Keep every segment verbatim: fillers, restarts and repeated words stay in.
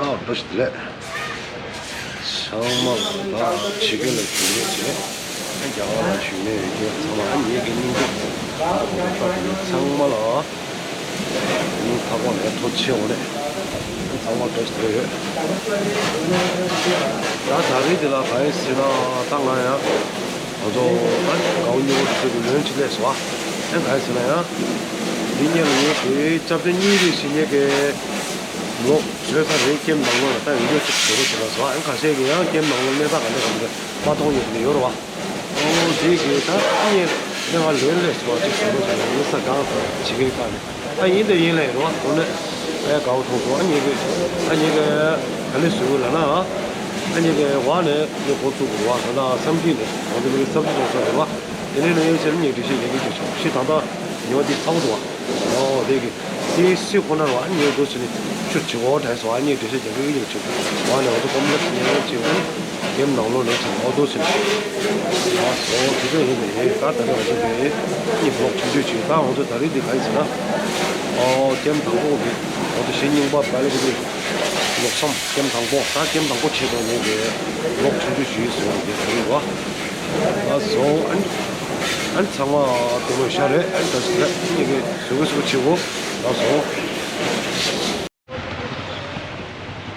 ཨ་བཀྲ་ཤིས་བདེ་ལེགས། ཚང་མ་ལ་ད་ཕྱི་རྒྱལ་ལ་བཞུགས་མཁན་བྱས། རྒྱ་གར་ལ་བཞུགས་མཁན་ཡོད་མཁན་ཚང་མ། ཨ་ངེད་ཀྱི་སྙིང་སྟོབས་ཚང་མ་ལ་སྙིང་ཐག་པ་ནས་ཐུགས་རྗེ་ཆེ། འོ་ནས་ཚང་མ་བཀྲ་ཤིས་བདེ་ལེགས་ཡོད། ད་ད་རེས་འདི་ལ་ག་རེ་ཟེར་ན། ད་ང་ཡང་ང་ཚོ་ད་དགའ་བོ་སྙིང་པོ་འདི་ཚོ་གི་ལོན་ཅིག་སླེབས་སོང་། ཨ་ག་རེ་ཟེར་ན་ཡང་འདི་སྔོན་ལ་ངས་དེ་སྐྱབས་བཅོལ་གཉིས་རེ་ཞིག་ངེད་ཀྱི་ལོག་བཟོས་ཚར་རེད། ཀེམ་ནང་ལོགས་ལ་ད་ཡོད་རྒྱུ་ཅིག་བཟོ་རོགས་བྱེད་ལ་སོང་། ཨ་ཁ་ཤས་ཀྱིས་ཡང་ཀེམ་ནང་ལོགས་གནས་སྟངས་ག་འདྲ་ག་འདྲ་མ་མཐོང་ཡོད་ནི་ཡོད་རེད་བ། ཨོ་དེ་གི་ད་ངས་ང་ལོན་ལས་སོང་ཅིག་བཟོ་རོགས་བྱེད་ལ། ཡིན་ས་གང་བྱེད་ཀྱི་ཁ་ནས། ཨ་ཡིན་དེ་ཡིན་ལས་རེད་བ། དངོས་གནས་ཨ་དགའ་བོ་མཐོང་སོང་། ཨ་ངེད་ཀྱི་ཨ་ངེད་ཀྱི་ག་ལེ་བཟོས་དགོས་ལབ་ན། ཨ་ངེད་ཀྱི་འོག་ནས་ངས་འགོ་བཙུགས་དགོས་རེད་བ། ད་ལྟ་བསམ་སྐྱིད་ནས་ང་ཚོ་ངེད་ཀྱི་བསམ་ཚུལ་གཏོང་ས་རེད་བ། དེ་ནས་ལོན་ཡོད་ཚེ་ངས་འགྲེལ་བཤད་རྒྱག་གི་ཡོད་ཆོག་ཤི། ད་ལྟ་ཉི་མ་འདི་ཚ་བོ་འདུག་བ། ཨོ་དེ་གི་སི་སི་ཁོ་ན་ར་ཨ་ངས་འདུག་ཟེར་ནས་ཆུ་བྱི་བོ་དྲན་སོང་། ཨ་ངས་འགྲེལ་བཤད་རྒྱག་གི་ཡོད་ཆོག་བ་ནས་ང་ཚོ་ཀོམ་ལེགས་ཉན་ཡོད་ཅེས་ཨ་ནི་ཀེམ་ནང་ལོགས་ནས་ཅིག་ཨོ་འདུག་ཟེར་ནས། ཨ་སོ་དེ་ཚོ་ཡིན་ནས་ད་ད་ནས་ང་ཚོ་དེ་གཉིས་བློག་ཆུང་ཆུང་བྱས། ད་ང་ཚོ་ད་རེས་འདི་ག་ཡིན་ཟེར་ན། ཨོ་ཀེམ་དང་པོ་གི་ང་ཚོ་གཞི་རྙིང་པ་བལ་གི་འདི་ལོག་སོང་། ཀེམ་དང་པོ། ད་ཀེམ་དང་པོ་བྱེད་དོ་ནས་གི་བློག་ཆུང་ཆུང་བྱས་སོང་། དེ་ད་རེས་བ། ཨ་སོ་ཨ་ནི་ཨ་ནི་ཚང་མ་དེ་མོ་ཤ་རེད། ཨ་ནི་ད་ཟེར་ཨ་ནི་གི་ཟུག་གི་ཟུག་བྱེད་གོ། ཨ་སོ།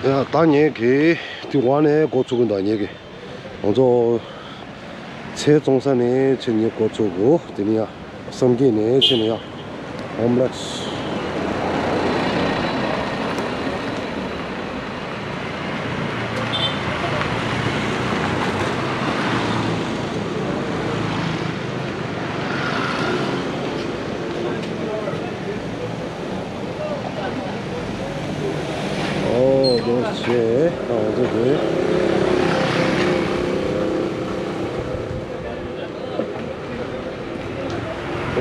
ཡ་ད་ངེད་ཀྱི་དེ་བ་ནས་འགོ་ཚུགས་ཀྱི་འདུག་ངེད་ཀྱི་ང་ཚོ་ཚལ་བཙོང་ས་ནས་ཕྱིན་ནས་འགོ་ཚུགས་གོ། དེ་ནི་ཡ་བསམ་སྐྱིད་ནས་ཕྱིན་ནས་ཡ་ཨོམ་ལེགས། ཨོ་དེ་བྱས་ཨོ་དེ་དེ།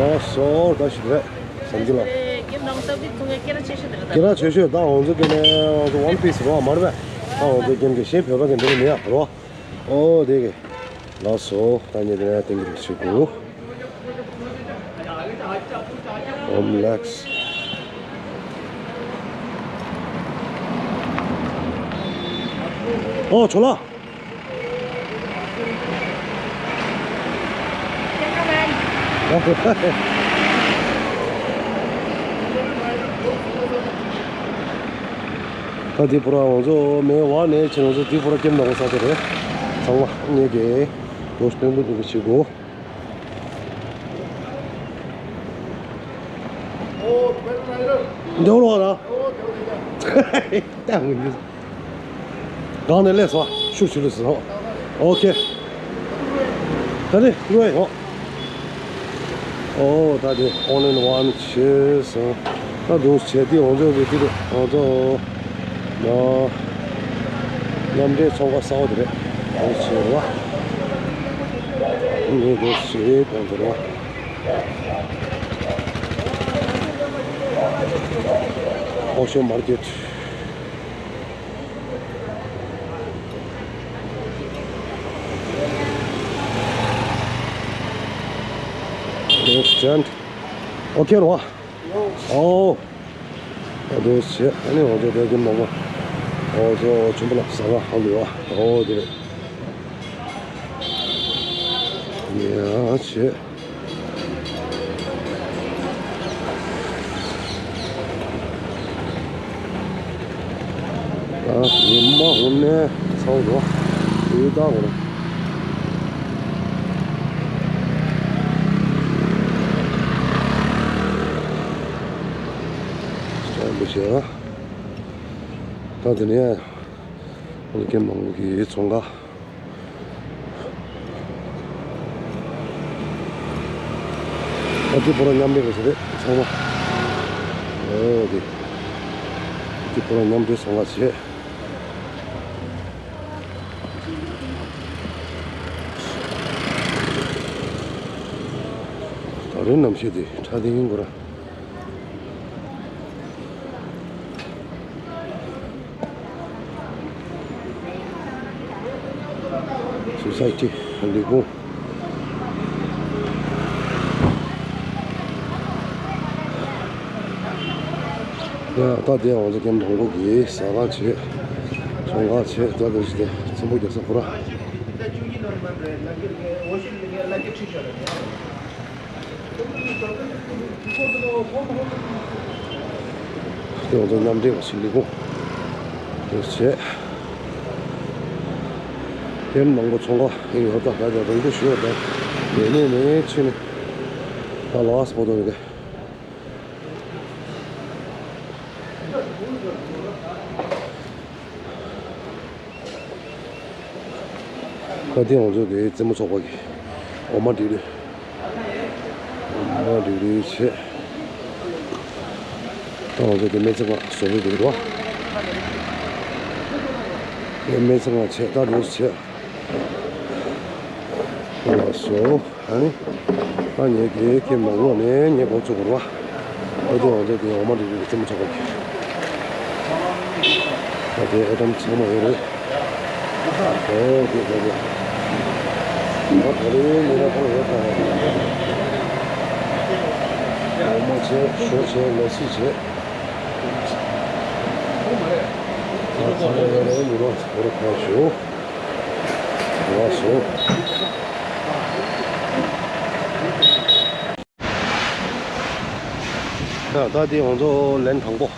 ཨོ་སོ་ད་ཞིག་རེད། བསམ་རྒྱུ་ལ། ཀེམ་ནང་སྟབས་བདེ་ཚོང་ངས་སྐད་གྲགས་ཆེ་ཤོས་དེ་རེད་ད། སྐད་གྲགས་ཆེ་ཤོས་ད་ང་ཚོ་སྐད་ནས་ང་ཚོ་ཝན་པིས་རོ་མ་རེད་པས། ད་ང་ཚོ་ཀེམ་གི་གཞན་བོད་པ་གི་འདི་ནི་མེད་ཡ་རོ། ཨོ་དེ་གི་ལགས་སོ། ད་ཉེ་དེ་ནས་ཏིང་གི་རིགས་ཤིག་གོ། ཨོམ་ལེགས། ཨོ་ཆོ་ལ། ད་འདི་པུ་ར་ང་ཚོ་མེ་བ་ནས་ཕྱིན། ང་ཚོ་འདི་པུ་ར་ཀེམ་ནང་ས་ཚོ་རེད། ཚང་མ་ངེད་ཀྱི་ལོ་སྟོན་གི་འདུག་གི་ཞིག་གོ། འདི་བ་ར། ད་མི་འདུག་གང་ནས་སླེབས་སོང་། ཤུགས་ཆུ་ལུས་སོང་། ཨོ་ཁེ། ད་ནི་ཀྲུའུ་ཨེ་ཧོ། ཨོ་ད་དེ་ཨོན་ལན་ཝན་བྱས་སོང་། ད་འདུག་བྱས་དེ་ང་ཚོ་གི་དེ་རེད། ང་ཚོ་ན་མཉམ་འབྲེལ་ཚོང་ཁང་གསར་པ་དེ་རེད། འདུག་བྱས་རེད་བ། ངས་འདུག་བྱས་གཏོང་དེ་རེད་བ། ཨོ་ཤོ་མར་ཀེ་ཊི། Don't stand. Okay རོ། ཨོ། ཨ་དོ་ཤེ། ཨ་ནི་ཨོ་ཅོ་དེ་གི་མོ་མོ། ཨོ་ཅོ་ཆུན་པོ་ལ་ཟ་བ་ཧ་ལུ་ཨ། ཨོ་དེ་རེད། ཡ་ཤེ། ད་ཉི་མ་འོ་ནས་ཚ་བོ་འགྲོ། དེ་ད་འོ་ན། ཅང་མི་ཤེས་ཨ། ད་དེ་ནས་ཨོ་ཀེ་མང་གི་ཚོང་ཁང་། ཨ་ཏི་པོ་ར་མཉམ་འབྲེལ་ག་ཚོད་རེད་ཚང་མ། ཨོ་དེ། ཨ་ཏི་པོ་ར་མཉམ་འབྲེལ་ཚོང་ཁང་བྱས། ད་རེས་གནམ་གཤིས་དེ་ཁྲ་ཐིང་གོ་ར། སོ་སའི་ཊི་ལས་ཁུངས། ཡ་ད་དེ་ང་ཚོ་ཀེམ་མང་པོ་གི་ཟ་ཁང་བྱས། ང་ཚོས་ད་ལྟ་ཞིག་དེ་ཚོན་པོ་རྒྱག་ས་ཁོ་ར། དེ་ང་ཚོ་མཉམ་འབྲེལ་བ་ཞིག་ལས་ཁུངས་དེ་བྱས། ཀེམ་ནང་པོ་ཚོང་ཁང་ཡིན་ཡོད་ད། ད་ལྟ་རང་འདུ་ཞུ་བ་དང་ཡོད་ནས་ནས་ཕྱིན་ནས་ད་ལགས་པོ་དོ་ཡོད་གི། ད་ཐེངས་ང་ཚོ་དེ་རྩེད་མོ་ཚོགས་པ་གི་འོ་མ་སྒྲིག་རུས། འོ་མ་སྒྲིག་རུས་བྱས། ད་ང་ཚོ་དེ་སྨན་རྩིས་ཁང་བཟོ་རུ་འདུག་རོ། དེ་སྨན་རྩིས་ཁང་བྱས། ད་རུས་བྱས། ལགས་སོ། ཨ་ནི། ད་ངེད་ཀྱི་ཀེམ་ནང་ལོགས་ནས་ངས་འགོ་བཙུགས་དགོས་རེད་པ། ཨ་དེ་འོང་དེ་དེ་འོ་མ་འདི་རིགས་རྩེད་མོ་ཚོགས་པ་གི། ད་དེ་ཨེ་ཊམ་ཚང་མ་ཡོད་རེད། ཨོ་དེ་དེ་དེ། ད་ད་རེས་ཉིན་ར་ཁོ་ཡོད་ད། འོ་མ་བྱས། ཞོ་བྱས། ལ་སི་བྱས། ད་ཚང་མ་ཡོད་རེད། ཉིན་ར་ཁོ་ར་ཁ་ཞོ། ལགས་སོ། ད་ད་དེ་ང་ཚོ་ལན་དང་པོ།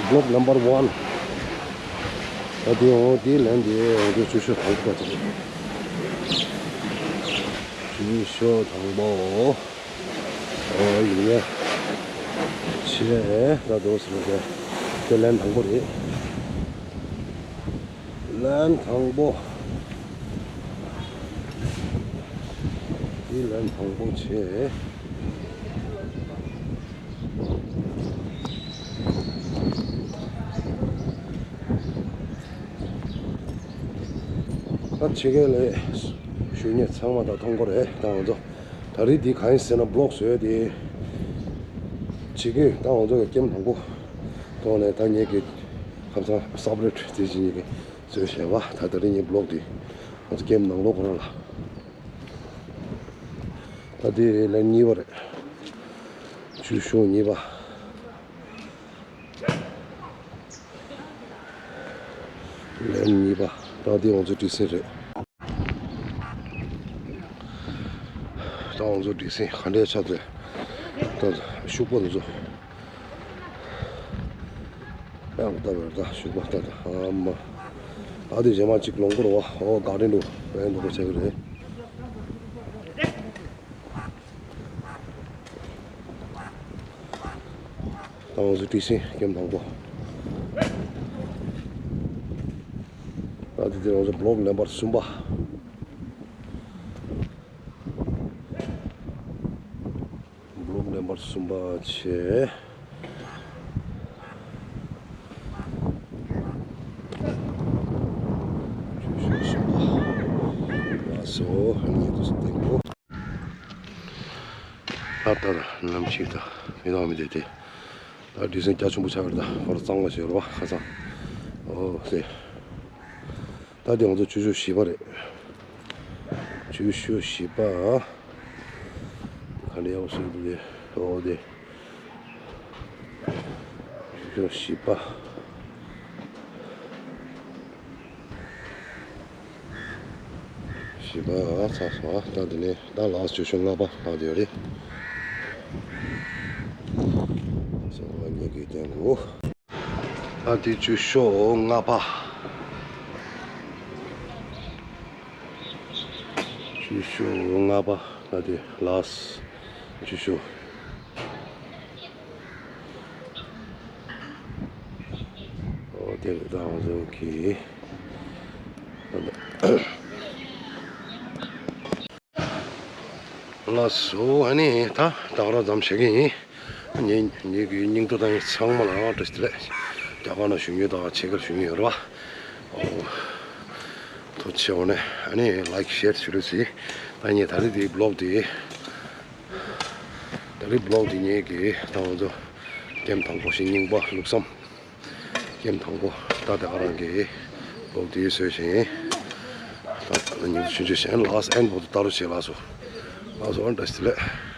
Block number one། ད་དེ་ང་དེ་ལན་དེ་ང་ཚོ་བཅུ་ཤོག་དང་པོ་ད་དེ། བཅུ་ཤོག་དང་པོ། ཨོ་ཡ། ཆེ། ད་དོ་སི་རེད། དེ་ལན་དང་པོ་རེད། ལན་དང་པོ། འདི་ལན་དང་པོ་བྱས། ད་ཕྱི་རྒྱལ་ལ་ཞུ་མཁན་ཚང་མ་ད་མཐོང་གི་རེད། ད་ང་ཚོ་ད་རེས་འདི་གང་ཡིན་ཟེར་ན་བློག་བཟོས་ཏེ། ཕྱི་རྒྱལ་ད་ང་ཚོ་གི་ཀེམ་དང་པོ་ཐོག་ནས་ད་ངེད་ཀྱི་ཁམས་ཚང་སབ་རེད་དེ་བྱེད་ཀྱི་ཡིན། བཟོས་བྱས་པ། ད་ད་རིང་ངའི་བློག་འདི་ང་ཚོ་ཀེམ་ནང་ལོགས་ཁོ་རང་ལ། ད་འདི་རེད། ལན་གཉིས་པ་རེད། བཅུ་ཤོག་གཉིས་པ། ལན་གཉིས་པ། ད་འདི་ང་ཚོ་བྲིས་ཟིན་རེད། ད་ང་ཚོ་བྲིས་ཟིན། ག་འདྲས་ཆགས་ཚེ། ད་ཤུག་པ་འདི་ཚོ། ཡང་ལྟ་བར་ད་ཞུགས་པ་ལྟ་ད་ཨ་མ། ཨ་དེ་རྗེས་མ་གཅིག་ལོང་སྐོར་བ། ཨོ་ག་རེ་འགྲོ་བས་འགྲོ་པ་བྱ་གི་རེད། ད་ང་ཚོ་བྲིས་ཟིན་ཀེམ་དང་པོ། ཨ་དེ་དེ་ང་ཚོ་བློག་ནམ་བར་གསུམ་པ། བློག་ནམ་བར་གསུམ་པ་བྱས། བཅུ་ཤོག་གསུམ་པ། ལགས་སོ། ཉེ་དུ་སྟེང་པོ། ད་ལྟ་ནམ་ཞིག་ད་མི་དང་མི་དེ་དེ། ད་བྲིས་ཟིན་རྒྱ་ཆེན་པོ་ཆགས་པ་རེད། ད་ཧོར་གཙང་མ་ཞིག་རེད་པ། ཁ་སང་། ཨོ་ཟེ། ད་དེ་ང་ཚོ་བཅུ་ཤོག་བཞི་པ་རེད། བཅུ་ཤོག་བཞི་པ། ག་འདྲ་ཡག་པོ་བཟོས་འདུག་དེ། ཨོ་དེ། བཅུ་ཤོག་བཞི་པ། བཞི་པ་ཚར་སོང་། ད་དེ་ནས་ད་ལགས་བཅུ་ཤོག་ལྔ་པ་ལྷག་བསྡད་ཡོད་རེད། སོང་བ་ཉེ་གི་སྟེང་དུ། ད་དེ་བཅུ་ཤོག་ལྔ་པ། བཅུ་ཤོག་ལྔ་པ། ད་དེ་ལགས། བཅུ་ཤོག་ཨོ་དེ་རེད། ད་ང་ཚོ་གི། ལགས་སོ། ཨ་ནི་ད་ད་ག་རང་ཙམ་བྱེད་ཀྱི་ཡིན། ངེད་ངེད་ཀྱི་སྙིང་ཐོ་དང་ཚང་མ་ལ་བཀྲ་ཤིས་བདེ་ལེགས། རྒྱ་གར་ནང་བཞུགས་མཁན་དང་ཕྱི་རྒྱལ་བཞུགས་མཁན་ཡོད་རེད་པ། ཨོ། ཐུགས་རྗེ་ཆེ་ནས། ཨ་ནི་ལའིཀ་ཤེར་ཞུ་རོགས་གྱིས། ད་ངས་ད་རེས་དེའི་བློག་དེ། ད་རེས་བློག་དེ་ངེད་ཀྱི་ད་ང་ཚོ་ཀེམ་དང་པོ་ཞིག་རྙིང་པ་ལུགས་བསམ། ཀེམ་དང་པོ་ད་ལྟ་ག་རང་གི་བློག་དེ་བཟོས་ཤིང་། ད་ཉིན་ཆུང་ཆུང་ཞིག་ལགས་ཨེན་བོ་དུ་ལྟ་རོགས་བྱེད་ལགས་སོ། ལགས་སོ། ཨན་བཀྲ་ཤིས་བདེ་ལེགས།